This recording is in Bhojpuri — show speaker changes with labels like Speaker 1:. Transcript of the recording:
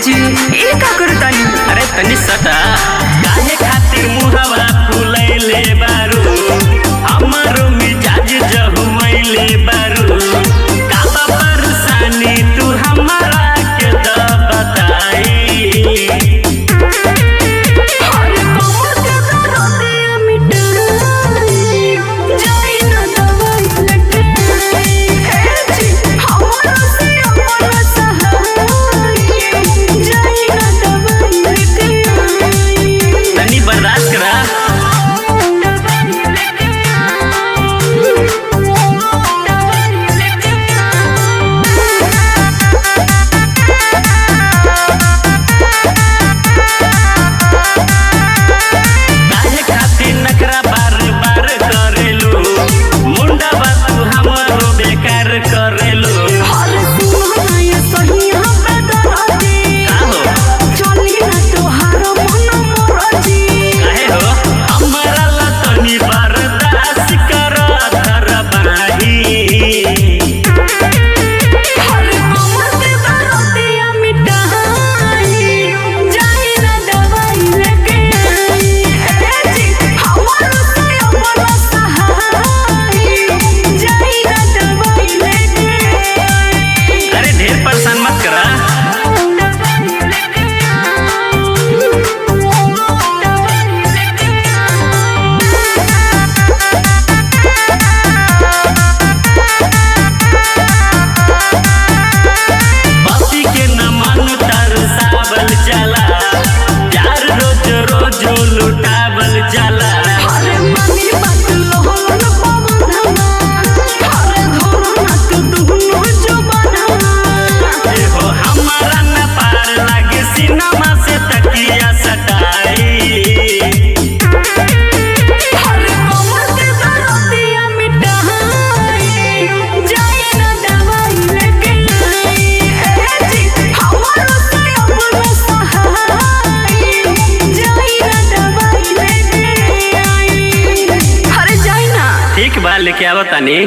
Speaker 1: जी, ई का करतानी?
Speaker 2: अरे तनी सटा काहे खातिर मुहवा फुलैले बारू, हमारो मिजाज जहुमैले बारू। का बा परेशानी तू हमारा के द बताई।
Speaker 1: अरे कमर के दर्दिया मिटाई, जाई ना दवाई लेके आई। ए जी, हमरा से अपना सहाई, जाई ना दवाई लेके आई।
Speaker 2: तनी बर्दाश्त करा।
Speaker 1: दवाई लेके आई, दवाई लेके आई।
Speaker 2: काहे खातिर नखरा बार बार करेलू, मुंडा बा तू हमारो बेकार करेलू।
Speaker 1: अरे सुनो ना ये सहिया बेदर्दी,
Speaker 2: का हो?
Speaker 1: चली ना तोहार मन मरजी।
Speaker 2: काहे हो? हमारा ला तनी बर्दाश्त कर धरबाही।
Speaker 1: अरे कमर के दर्दिया मिटाई, जाई ना दवाई लेके आई। ए जी, हमरा से अपना सहाई, जाई ना दवाई लेके आई।
Speaker 2: अरे ढेर परेशान मत करा।
Speaker 1: दवाई लेके आई, दवाई लेके आई।
Speaker 2: पति के न मन तरसावल जाला, प्यार रोज रोज लुटावल जाला।
Speaker 1: अरे मानी बात लोहन पवनवा, अरे धरो ना तू दुनो जवानवा।
Speaker 2: ए हो हमारा न पार लागे सिनेमा से तकिया सटाई।
Speaker 1: अरे कमर के दर्दिया मिटाई, जाई ना दवाई लेके आई। ए जी, हमरा से अपना सहाई, जाई ना दवाई लेके आई। अरे जाई ना।
Speaker 2: ठीक बा, लेके आवत तानी।